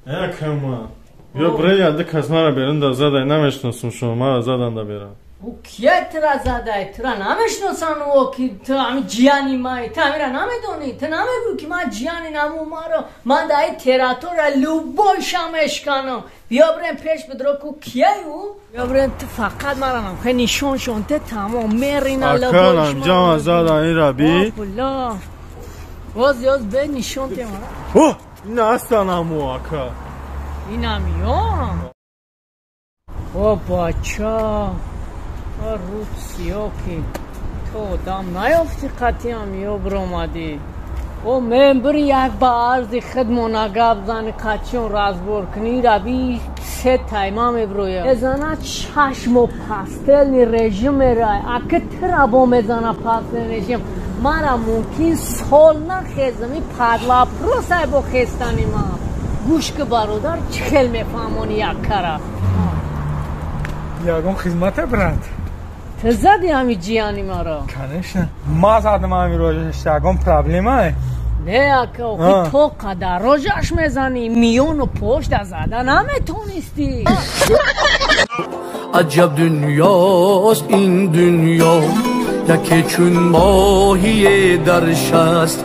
Якама. Ё бре яды кас мара берун да задай, намешносум шумо, мара задан да берам. Ӯ кия тира задай? Тира намешносан ӯ ки ту ами ҷияни май, ту амира намедонӣ, ту намегӯӣ ки ман ҷияни наму маро, ман дар ин территория любой шам мешканам. Биё бирем пеш бидро ку кияй ӯ? Биё бирем, ту фақат мара намхе нишон шон, ту тамом мерина. Аканам ҷама задан ира би. Боз ёз бе нишон те мара. О, ина астан аму ака. Инамиён? О бача. Руд сиё ки ту одам наёфти, қатъиам ё биромадӣ. О мен бири як ба арзи худмона гап зани, қатъиён разбор кунӣ, раби се тайма мебироя. Мезана чашмо постельный режим мерай. Аки тира бо мезана постельный режим. Мара мумкин сол нахезам, и падла просай бо хестани ман. Гӯш ки бародар, чӣ хел мефаҳмонӣ як кара? Ягон хизмате, брат? Ту зади ҳами ҷияни маро? Конечно. Ма задам ҳами рожаш, ягон проблемае? Не, ака, охи то қадар рожаш мезанӣ, миёну пошта зада наметонистӣ. Аҷаб дунёст ин дунё, яке чун моҳие дар шаст.